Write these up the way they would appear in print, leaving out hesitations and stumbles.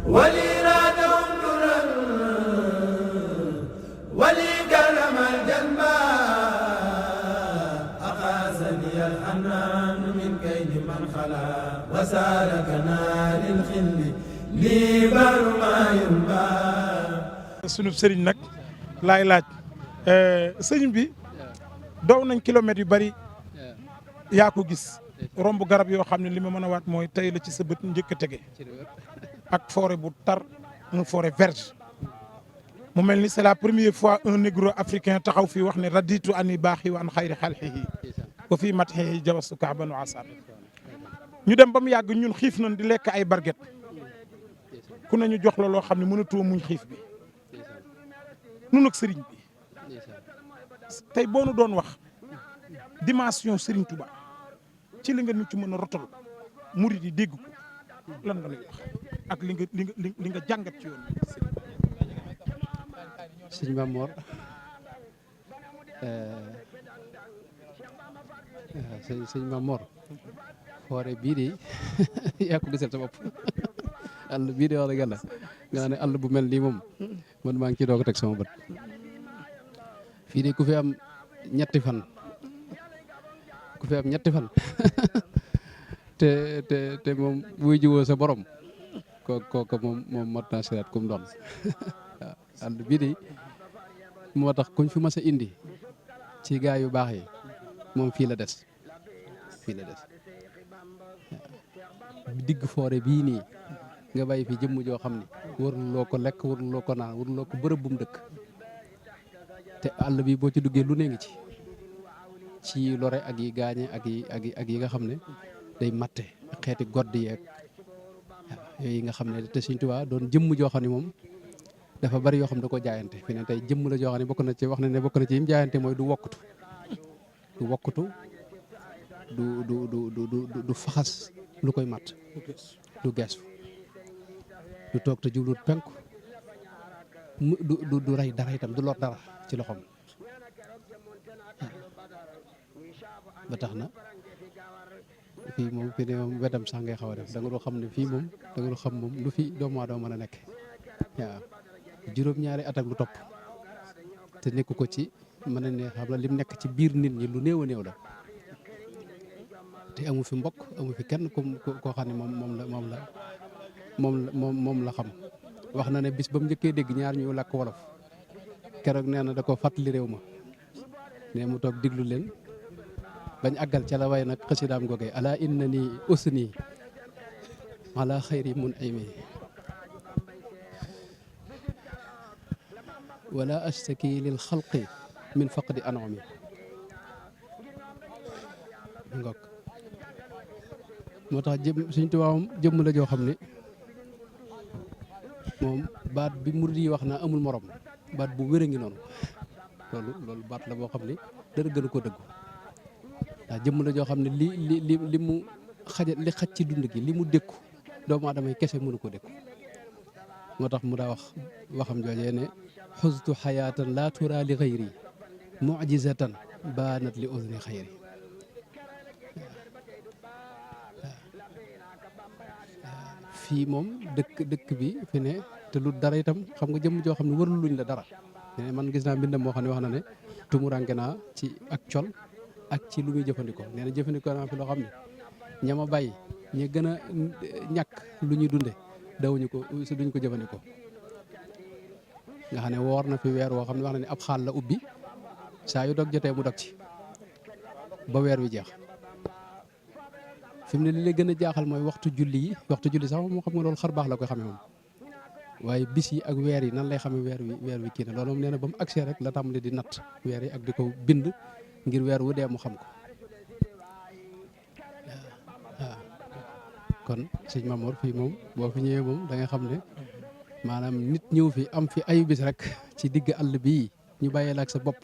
ولي رادهم درا ولي كرم الجنبا أقاسني الحنان من كيد من خلا وسالكنا للخل لي بر ما ينبا sunu sëriñ nag laay laaj sëriñ bi dow nañ kilomètres yu bari yaa ko gis romb garab yoo xam ne li ma mën a waat mooy tey la ci sa bët njëkk a tege ak forêt bu tar une forêt vierge mu mel ni c'est la première fois un négro africain taxaw fii wax ne raditu ani baaxi wa an xayri xalxihi wa fii matxihi jawastu kaaban wa asar ñu dem ba mu yàgg ñun xiif nañ di lekk ay barget ku nañu jox la loo xam ne mënatoo muñ xiif bi nun ak sëriñ bi tey boo nu doon wax dimension sëriñ Touba ci li nga nu ci mën a rotal murid yi dégg ko lan nga lay wax ak li nga jàngat ci yoon sëñ Mamor sëñ Mamor foore bii de yaa ko gisal sa bopp àll bii de wax dëgg yàlla nga xam ne àll bu mel nii moom man maa ngi ci doog a teg sama bët fii de ku fi am ñetti fan te moom buy jiwoo sa borom kooku moom mat naa siraat kum doon waaw àll bii de moo tax kuñ fi mas a indi ci gaa yu baax yi moom fii la des digg foore bii nii nga bàyyi fi jëmm joo xam ne waruloo ko lekk waruloo ko naan waruloo ko bërëb bu mu dëkk te àll bi boo ci duggee lu ne ngi ci lore ak yi gaañe ak yi nga xam ne day matte xeeti godd yeeg yooyu nga xam ne te Sëñ Tuubaa doon jëmm joo xam ne moom dafa bari yoo xam ne da ko jaayante fi ne tey jëmm la joo xam ne bokk na ci wax na ne bokk na ci yim jaayante mooy du wokkutu du faxas lu koy matt du geesu du toog te jubluut penku du rey dara itam du lor dara ci loxoom ba tax na fii moom wetam sax ngay xaw a def da nga doo xam ne fii moom da nga doo xam moom lu fi doomu aadama mën a nekk waaw juróom-ñaari at ak lu topp te nekku ko ci mën na ne xam la lim nekk ci biir nit ñi lu néew a néew la te amu fi mbokk amu fi kenn koo xam ne moom la xam wax na ne bis ba mu njëkkee dégg ñaar ñu làkk wolof keroog nee na da ko fàttali réew ma ne mu toog diglu leen bañ àggal ca la way nag xasidaam googee ala inna ni usni ala xayri mun aymi wala ashtaki lil xalqi min faqdi anami ngok moo tax Sëñ Tuubaa moom jëmm la joo xam ne moom baat bi murid yi wax naa amul morom baat bu wér a ngi noonu loolu baat la boo xam ne dara gën a ko dëggu ndax jëmm la joo xam ne li mu li xaj ci dund gi li mu dékku doomu aadama yi kese mënu ko dékku moo tax mu daa waxam joojee ne xustu xayaatan laa tura li xayri mujizatan baanat li udni xayri fii moom dëkk bi fi ne te lu dara itam xam nga jëmm joo xam ne warul luñ la dara man gis naa mbindam moo xam ne wax na ne tumuranke naa ci ak col ak ci lu muy jëfandikoo nee na jëfandikoo naa fi loo xam ne ñama bàyyi ñu gën a ñàkk lu ñuy dunde dawuñu ko duñ ko jëfandikoo nga xam ne woor na fi weer woo xam ne wax na ne ab xaal la ubbi saa yu dog jotee mu dog ci ba weer wi jeex fi mu ne li la gën a jaaxal mooy waxtu julli sax moom xam nga loolu xar baax la koy xamee moom waaye bis yi ak weer yi nan lay xamee weer wi kii na loolu moom nee na ba mu agsee rek la tàmbali di natt weer yi ak di ko bind ngir weer wu dee mu xam ko waaw kon sëñ Mamor fii moom boo fi ñëwee moom da nga xam ne maanaam nit ñëw fi am fi ayu bis rek ci digg àll bii ñu bàyyee la ak sa bopp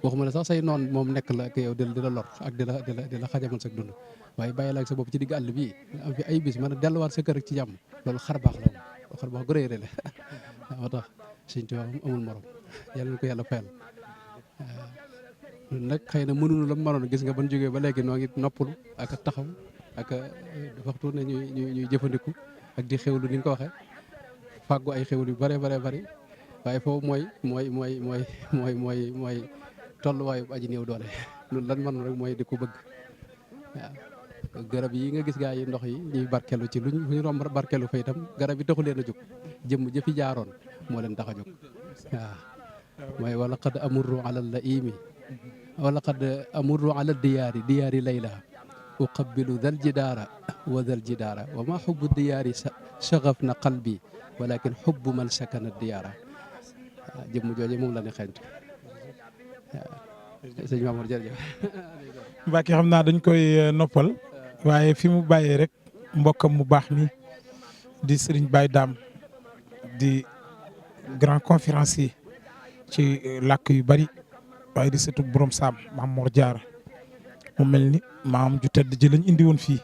waxuma la sax say noon moom nekk la ak yow di la lor ak di la xajamal sa dund waaye bàyyi la ak sa bopp ci digg àll bii am fi ay bis mën a delluwaat sa kër rek ci jàmm loolu xar baax la moom xar baax gu rëy la moo tax Sëñ Tuubaa amul morom yàlla na ko yàlla fayal ñun nag xëy na mënuñu la mënoon gis nga ban jógee ba léegi noo ngi noppalu ak taxaw ak waxtu ne ñuy jëfandiku ak di xewlu ni nga ko waxee fàggu ay xewlu yu bare bari waaye foofu mooy tolluwaayu aji néew doole loolu lan man rek mooy di ko bëgg waaw garab yi nga gis gaa yi ndox yi ñuy barkelu ci luñ ñu romb barkelu fa itam garab yi taxu leen a jóg jëmm jëfi jaaroon moo leen tax a jóg waaw mooy wala qad amurru ala la imi wala qad amurru ala diyaari layla uqabbilu dal jidaara wa dal jidaara wa ma xubbu diyaari saxaf na qalbi walakin xubbu man sakana diyaara waaw jëmm jooje moom la ne xeeñtu waaw sëñ Mamour jërëjëf Mbacke xam naa dañ koy noppal waaye fi mu bàyyee rek mbokkam mu baax mi di Serigne Baye Dame di grand conférencier ci làkk yu bari waaye di sëtu borom saam Maam Mor Jaara mu mel ni maam ju tedd ji lañ indi woon fii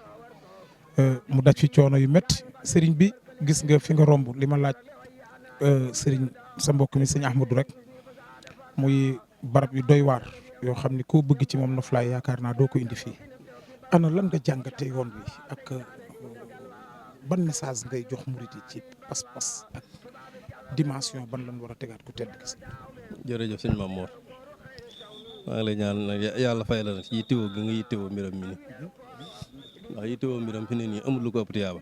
mu daj fi coono yu métti Serigne bi gis nga fi nga romb li ma laaj Serigne sa mbokk mi sëñ Ahmadou rek muy barab yu doy waar yoo xam ni koo bëgg ci moom noflaay yaakaar naa doo ko indi fii ana lan nga jàngate yoon wi ak ban message ngay jox murit yi ci pas-pas ak dimension ban lan war a tegaat ku tedd gis. jërëjëf sëñ Mame Mor maa ngi lay ñaan nag yàlla fay la nag ci yittewoo gi nga yittewoo mbiram mi ni ndax yittewoo mbiram fi ne nii amul lu ko ëpp tiyaaba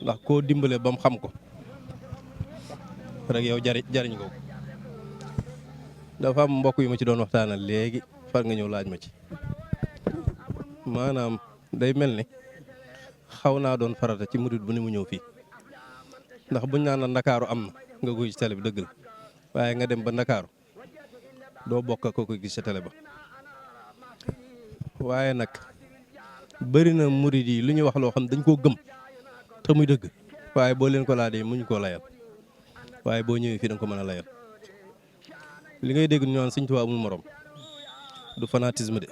ndax koo dimbale ba mu xam ko rek yow jariñ ko dafa am mbokk yu ma ci doon waxtaanal léegi far nga ñëw laaj ma ci maanaam day mel ni xaw naa doon farata ci murit bu ne mu ñëw fii ndax buñ naan la ndakaaru am na nga koy ci télé bi dëgg la waaye nga dem ba ndakaaru doo bokk ko gis ca télé ba waaye nag bëri na murit yi lu ñuy wax loo xam dañ koo gëm te muy dëgg waaye boo leen ko laajee muñ koo layal waaye boo ñëwee fii da nga ko mën a layal li ngay dégg ñu naan Sëñ Tuubaa amul morom du fanatisme de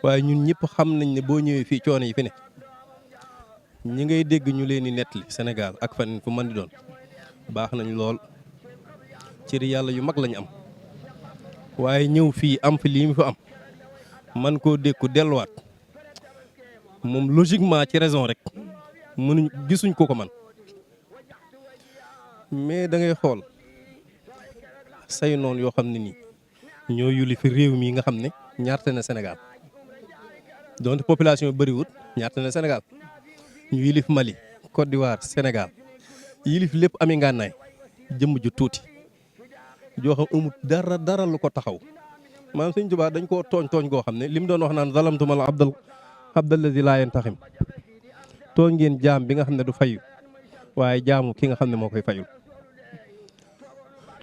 waaye ñun ñëpp xam nañ ne boo ñëwee fii coono yi fi ne ñi ngay dégg ñu leen di nettali Sénégal ak fan fu mën di doon baax nañ lool cër yàlla yu mag lañu am waaye ñëw fii am fi lii mu fi am man koo dékku delluwaat moom logiquement ci raison rek mënuñ gisuñ ko man mais da ngay xool say noonu yoo xam ne nii ñoo yuli fi réew mi nga xam ne ñaarte na Sénégal donc population bëriwut ñaarte na Sénégal ñu yilif Mali Côte d'Ivoire Sénégal yilif lépp ami ngànnaay jëmm ju tuuti joo xam amut dara lu ko taxaw maanaam Sëñ Tuubaa dañ koo tooñ goo xam ne li mu doon wax naan zalamtumal abdallazi laa yantaxim tooñ ngeen jaam bi nga xam ne du fayu waaye jaamu ki nga xam ne moo koy fayul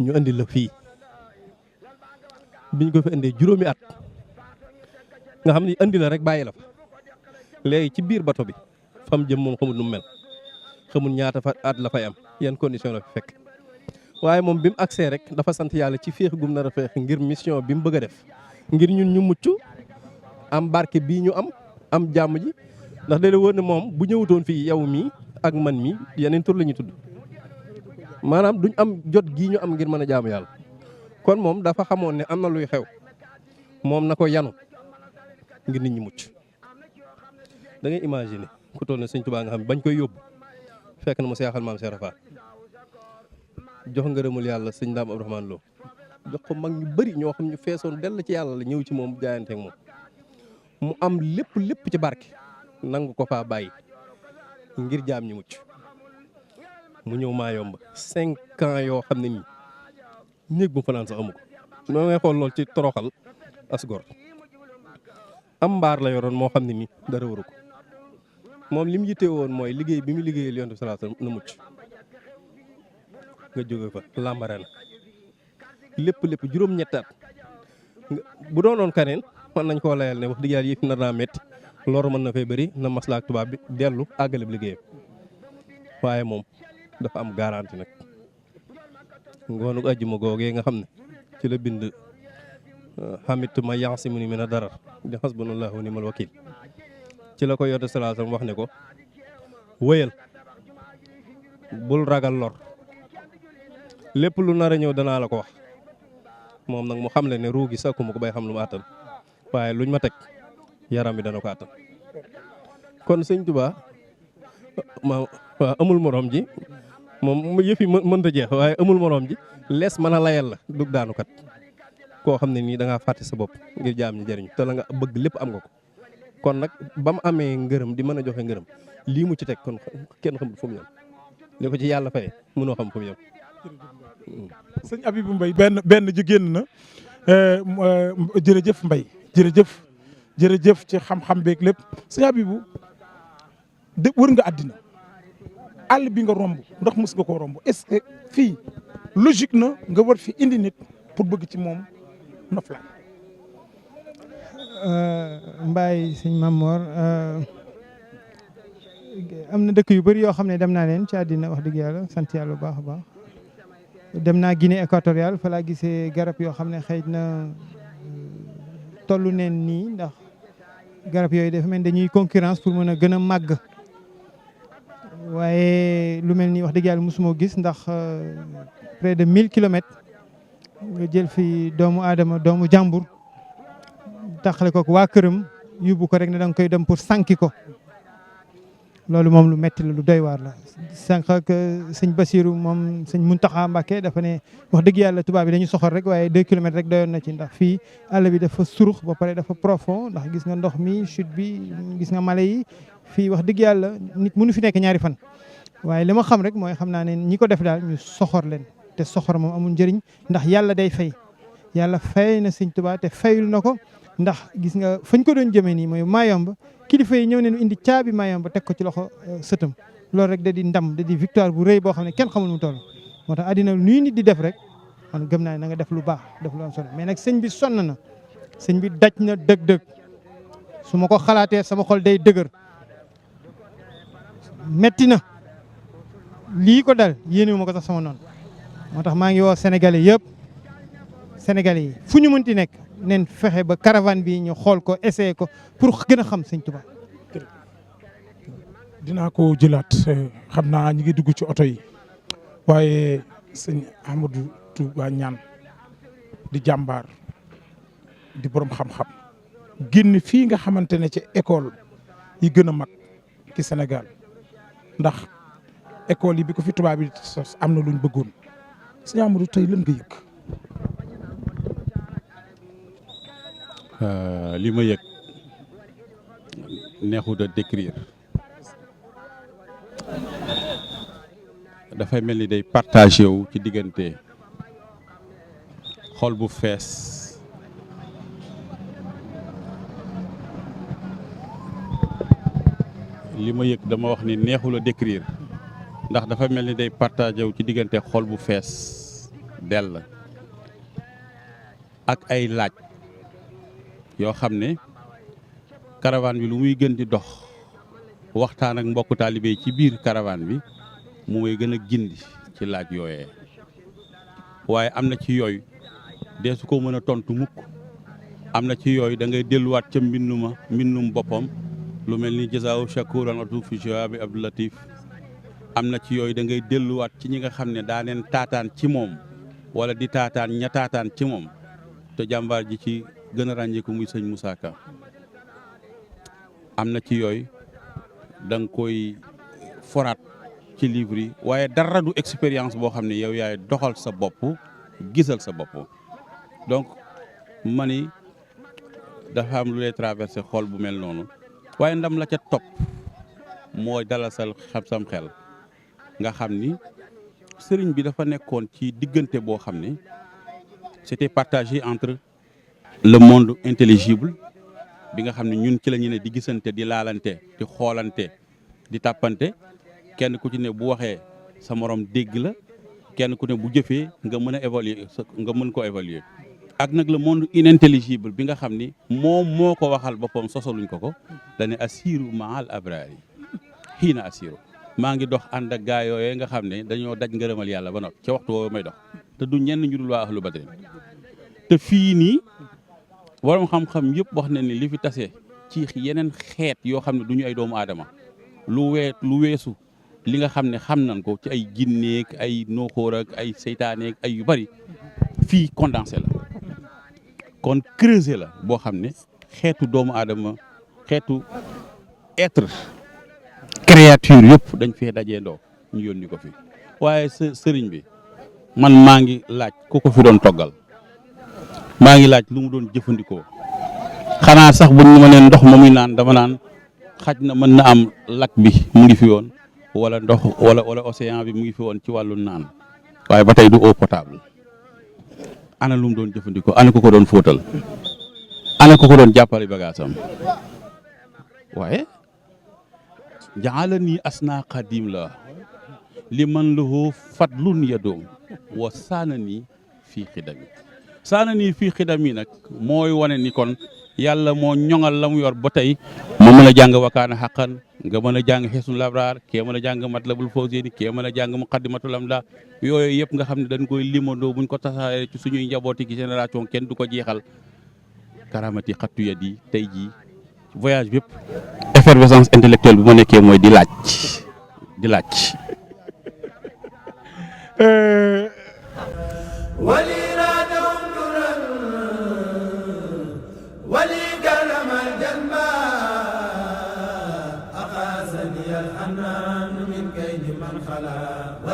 ñu indi la fii biñ ko fi indee juróomi at nga xam ne indi la rek bàyyi la fa léegi ci biir bato bi fam jëm moom xamul nu mu mel xamul ñaata fa at la fay am yan condition la fi fekk waaye moom bi mu agsee rek dafa sant yàlla ci féex gum nar a féex ngir mission bi mu bëgg a def ngir ñun ñu mucc am barke bii ñu am jàmm ji ndax da la wër ne moom bu ñëwutoon fii yow mii ak man mii yeneen tur la ñuy tudd maanaam duñ am jot gii ñu am ngir mën a jaamu yàlla kon moom dafa xamoon ne am na luy xew moom na ko yanu ngir nit ñi mucc da ngay imaginer ku toll ne Sëñ Tuubaa nga xam ne bañ koy yóbbu fekk na mu seexal maam Cheikh Rafa jox ngërëmul yàlla sëñ Daam Abdourahmane Lo jox ko mag ñu bëri ñoo xam ñu feesoon dell ci yàlla la ñëw ci moom jaayanteeg moom mu am lépp ci barke nangu ko faa bàyyi ngir jaam ñi mucc mu ñëw maa yomb 5 ans yoo xam ne nii néeg bu fanaan sax amu ko noo ngay xool lool ci toroxal asgor am mbaar la yoroon moo xam ne nii dara waru ko moom li mu yitte woon mooy liggéey bi mu liggéeyal Yonent bi sallallahu alayhi wasallam na mucc nga jóge fa làmbare na lépp juróom-ñetti at bu doonoon kaneen mën nañ koo layal ne wax dëgg yàlla yëf nar naa métti loolu mën na fay bëri na maslaa ak tubaab bi dellu àggale bi liggéeyam waaye moom dafa am garanti nag ngoonu àjjuma googee nga xam ne ci la bind xamitu ma yaxsimuni mina darar di xasbunallahu wa ni'mal wakiil ci la ko Yonent sallallahu alayhi wasallam wax ne ko wëyal bul ragal lor lépp lu nar a ñëw danaa la ko wax moom nag mu xam le ne ruu gi sakku ma ko bay xam lu mu àttan waaye luñ ma teg yaram bi dana ko àttan kon Sëñ Tuubaa ma waaw amul morom ji moom yëf yi mënta jeex waaye amul morom ji lees mën a layal la dug daanukat koo xam ne nii da ngaa fàtte sa bopp ngir jaam ñi jëriñ te la nga bëgg lépp am nga ko kon nag ba mu amee ngërëm di mën a joxe ngërëm lii mu ci teg kon kenn xamul fu mu yem li ko ci yàlla fayee mënoo xam fu mu yem. sëñ Abibou Mbaye benn ji génn na jërëjëf Mbaye jërëjëf ci xam-xam beeg lépp sëñ Abibou de wër nga àddina àll bi nga romb ndax mës nga koo romb est-ce que fii logique na nga war fi indi nit pour bëgg ci moom noflaay. Mbaye sëñ Mamor am na dëkk yu bëri yoo xam ne dem naa leen ci àddina wax dëgg yàlla sant yàlla bu baax a baax dem naa Guinée équatoriale fa laa gisee garab yoo xam ne xëy na tollu neen nii ndax garab yooyu dafa mel dañuy concurrence pour mën a gën a màgg waaye lu mel nii wax dëgg yàlla mosuma gis ndax près de 1000 kilomètres nga jël fi doomu aadama doomu jàmbur taxale ko waa këram yóbbu ko rek ne da nga koy dem pour sànki ko loolu moom lu metti la lu doy waar la sànq ak sëñ Basiru moom sëñ Muntaxa Mbàkke dafa ne wax dëgg yàlla tubaab bi dañu soxor rek waaye 2 kilomètres rek doyoon na ci ndax fii àll bi dafa surux ba pare dafa profond ndax gis nga ndox mi chute bi gis nga mala yi fii wax dëgg yàlla nit mënu fi nekk ñaari fan waaye li ma xam rek mooy xam naa ne ñi ko def daal ñu soxor leen te soxor moom amul njëriñ ndax yàlla day fay yàlla fay na sëñ Tuubaa te fayul na ko ndax gis nga fañ ko doon jëmee nii mooy Mayomba kilifa yi ñëw neen indi caabi Mayomba teg ko ci loxo sëtam loolu rek da di ndam da di victoire bu rëy boo xam ne kenn xamul mu toll moo tax àddina nuy nit di def rek man gëm naa ne na nga def lu baax def lu am solo mais nag sëñ bi sonn na sëñ bi daj na dëgg-dëgg su ma ko xalaatee sama xol day dëgër metti na lii ko dal yéene ma ko sax sama noonu moo tax maa ngi woo sénégalais yëpp sénégalais yi fu ñu mënti nekk neen fexe ba caravane bi ñu xool ko essayé ko pour gën a xam sëñ Tuubaa. dinaa ko jëlaat xam naa ñu ngi dugg ci oto yi waaye sëñ Amadou Touba Niane di jàmbaar di borom xam-xam génn fii nga xamante ne ci école yi gën a mag ci Sénégal ndax école yi bi ko fi tubaab yi sos am na luñ bëggoon sëñ Amadou tey lan nga yëg. li ma yëg neexut a décrire dafay mel ni day partagé wu ci diggante xol bu fees li ma yëg dama wax ni neexul a décrire ndax dafa mel ni day partagé wu ci diggante xol bu fees dell ak ay laaj yoo xam ne caravane bi lu muy gën di dox waxtaan ak mbokku taalibe yi ci biir caravane bi mu may gën a gindi ci laaj yooyee waaye am na ci yooyu dee su ko mën a tontu mukk am na ci yooyu da ngay delluwaat ca mbindum boppam lu mel ni jasaawu shakuran atu fi jawaabi Abdou Latif am na ci yooyu da ngay delluwaat ci ñi nga xam ne daa neen taataan ci moom wala di taataan ña taataan ci moom te jàmbaar ji ci gën a ràññeeku muy sëñ Moussa Ka am na ci yooyu da nga koy foraat ci livre yi waaye dara du expérience boo xam ne yow yaay doxal sa bopp gisal sa bopp donc mani dafa am lu lay traversé xol bu mel noonu waaye ndam la ca topp mooy dalasal sam xel nga xam ni sëriñ bi dafa nekkoon ci diggante boo xam ne c'était partagé entre le monde intelligible bi nga xam ne ñun ci la ñu ne di gisante di laalante di xoolante di tàppante kenn ku ci ne bu waxee sa morom dégg la kenn ku ne bu jëfee nga mën a évaluer nga mën ko évaluer ak nag le monde inintelligible bi nga xam ni moom moo ko waxal boppam sosaluñ ko dane assiru maal abrari xiina assiru maa ngi dox ànd ak gaa yooyee nga xam ne dañoo daj ngërëmal yàlla ba noppi ca waxtu woowu may dox te du ñenn ñu dul waa ahlu badrin te fii nii borom xam-xam yëpp wax na ni li fi tase ci yeneen xeet yoo xam ne du ñu ay doomu aadama lu weesu li nga xam ne xam nañ ko ci ay jinneek ay nooxóor ak ay seytaaneek ay yu bari fii condensé la kon creusé la boo xam ne xeetu doomu aadama xeetu être créature yëpp dañ fee dajeendoo ñu yónni ko fi waaye sëriñ bi man maa ngi laaj ku ko fi doon toggal maa ngi laaj lu mu doon jëfandikoo xanaa sax buñ ma neen ndox ma muy naan dama naan xaj na mën na am lac bi mu ngi fi woon wala ndox wala océan bi mu ngi fi woon ci wàllu naan waaye ba tey du eau potable ana lu mu doon jëfandikoo ana ko ko doon fóotal ana ko ko doon jàppale bagaasam waaye jaala nii asna xadim la li man lahu fadlun yadoom wa saana nii fii xidami nag mooy wane ni kon yàlla moo ñoŋal la mu yor ba tey mu mën a jàng wakaana xaqan nga mën a jàng xeesul labraar kee mën a jàng matlabul fawzeyni kee mën a jàng muqaddimatul amda yooyu yëpp nga xam ne dañ koy limandoo buñ ko tasaaree ci suñuy njabooti ki génération kenn du ko jeexal karamati xattu ya di tey jii voyage bépp effervescence intellectuelle bu ma nekkee mooy di laaj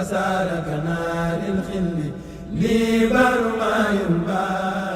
وسالك نار الخل لي بر ما ينبع